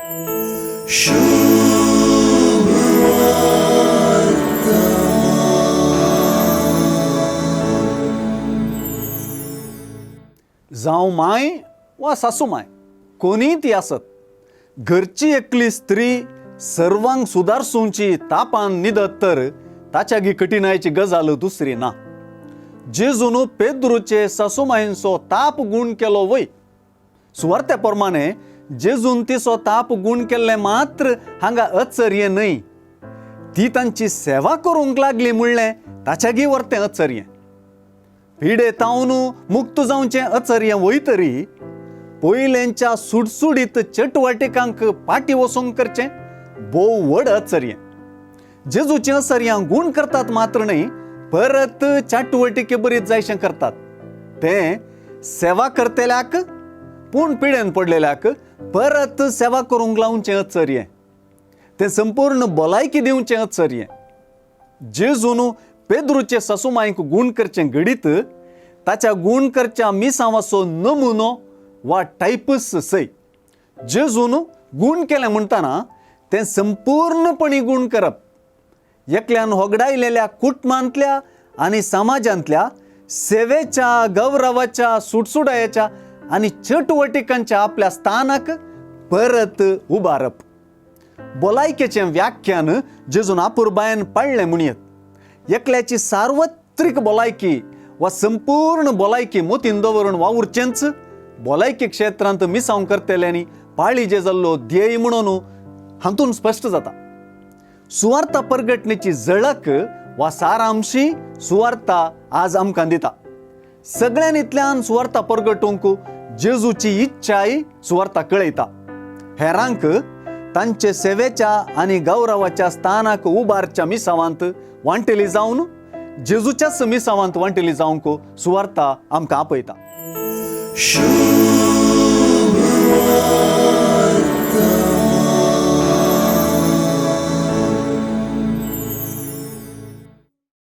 जावं माय वा सासूमाय, कोणीय ती आसत, घरची एकली स्त्री सर्वांक सुदारसुंची तापान न्हिदत तर ताच्यागी कठिणायची गजाल दुसरी ना. जेजून पेद्रूचे सासूमायेचो ताप गूण केलो वय. सुवार्त्या प्रमाणे जेजून तिचो ताप गूण केल्लें मात्र हांगा अचर्य न्हय, ती तांची सेवा करूंक लागली म्हणलें ताच्यागी वर्तें अचर्य. पिडे तावन मुक्त जावचें अचर्य वय तरी पयलेंच्या सुडसुडीत चटवटिकांक पाटी वचूंक करचें भोव व्हड अचर्य. जेजूचीं अचर्यां गूण करतात मात्र न्हय, परत चाटवटिके बरीच जायशें करतात. तें सेवा करतल्याक पूण पिडेन पडलेल्याक परत सेवा करूंक लावचें अचर्य, तें संपूर्ण भलायकी दिवचें अचर्य. जेजून पेद्रूचे सासूमायक गूण करचें घडीत ताच्या गूण करच्या मिसांवाचो नमुनो वा टायपस सय. जेजून गूण केलें म्हणटना तें संपूर्णपणी गूण करप, एकल्यान होगडायलेल्या कुटुंबांतल्या आनी समाजांतल्या सेवेच्या, गौरवाच्या, सुटसुडायेच्या आनी चटवटिकांच्या आपल्या स्थानाक परत उबारप. भलायकेचें व्याख्यान जेजून आपुरबायन पाळ्ळें म्हणयेत. एकल्याची सार्वत्रीक भलायकी वा संपूर्ण भलायकी मोतीन दवरून वावुरचेंच भलायकी क्षेत्रांत मिसांव करतल्यांनी पाळी जे जाल्लो ध्येय म्हणून हातूंत स्पश्ट जाता. सुवार्ता परगटणेची झळक वा सारांशी सुवार्ता आज आमकां दिता. सगळ्यांनीतल्यान सुवार्ता परगटूंक जेजूची इच्छाय सुवार्ता कळयता. हेरांक तांचे सेवेच्या आनी गौरवाच्या स्थानाक उबारच्या मिसावांत वांटेली जावन जेजूच्याच मिसावांत वांटेली जावंक सुवार्ता आमकां आपयता. शुभ.